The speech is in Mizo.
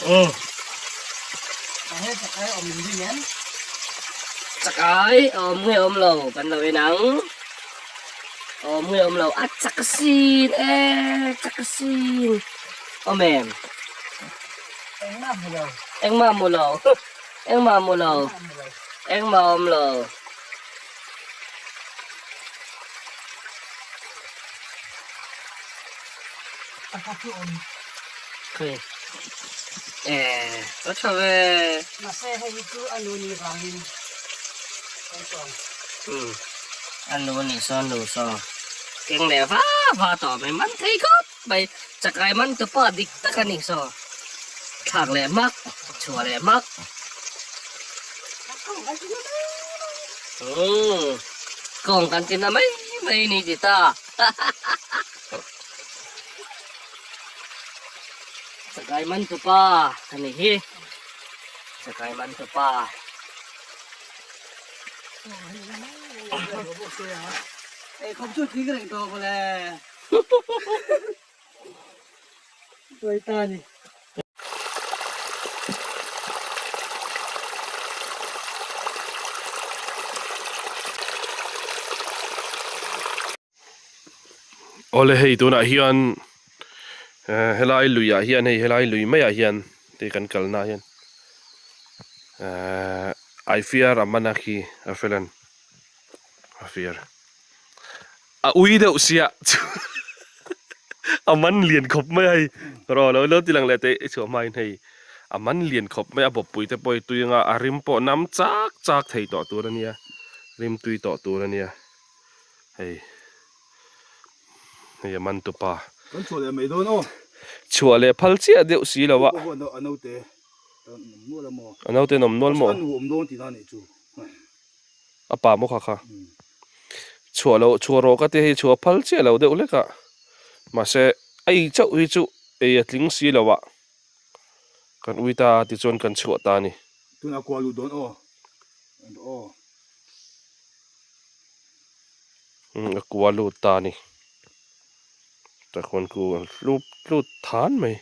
Umm. Chakai awm nge awm lo kan lo en ang. Awm nge awm lo a chak asin e chak asin awm em. Engmah hmu lo. Engmah hmu lo. Engmah hmu lo. Engmah awm lo. Khawi e a tha ve. Mahse hei hi chu a nu ni vangin kan sawm. Umm a nu ni sawn nu saw keng leh va va tawh mai man thei khawp mai chakai man tu pawh dik tak a ni saw thlak leh hmak chhuah leh hmak. Umm kawng kan ti na mai mai ni ti ta. Chakai man tu pa a ni hi chakai man tu pa. Ei khawp chu tling reng tawh mawle. Tuai ta ni. Awle hei tunah hian eh helai luiah hian hei helai lui maiah hian te kan kalna ah hian ehh Aifiar a man a khi a felan a fiar a ui deuh sia a man lian khawp mai a hei rawh lo lo ti lang leh teh i chhuah hmain hei a man lian khawp mai a bawppui te pawh hi tui anga a rim pawh nam chak chak thei tawh tur a nia rim tui tawh tur a nia. Hei hei a man tupa. Kan chhuah leh mai dawn aw. Chhuah leh phal chiah deuh si lo a. A naute an awm nual a maw. A naute an awm nual maw. A nu awm dawn tihna anih chu. A pa maw kha kha. Chhuah loh chhuah rawh ka tia hei chhuah phal chiah lo deuh hlek a. Mahse ei chauh hi chu ei a tling si lo a. Kan ui ta tichuan kan chhuah ta a ni. Tunah kual luh dawn aw. Aw. A kua lut ta a ni takhuan ku a hlup tlut than mai.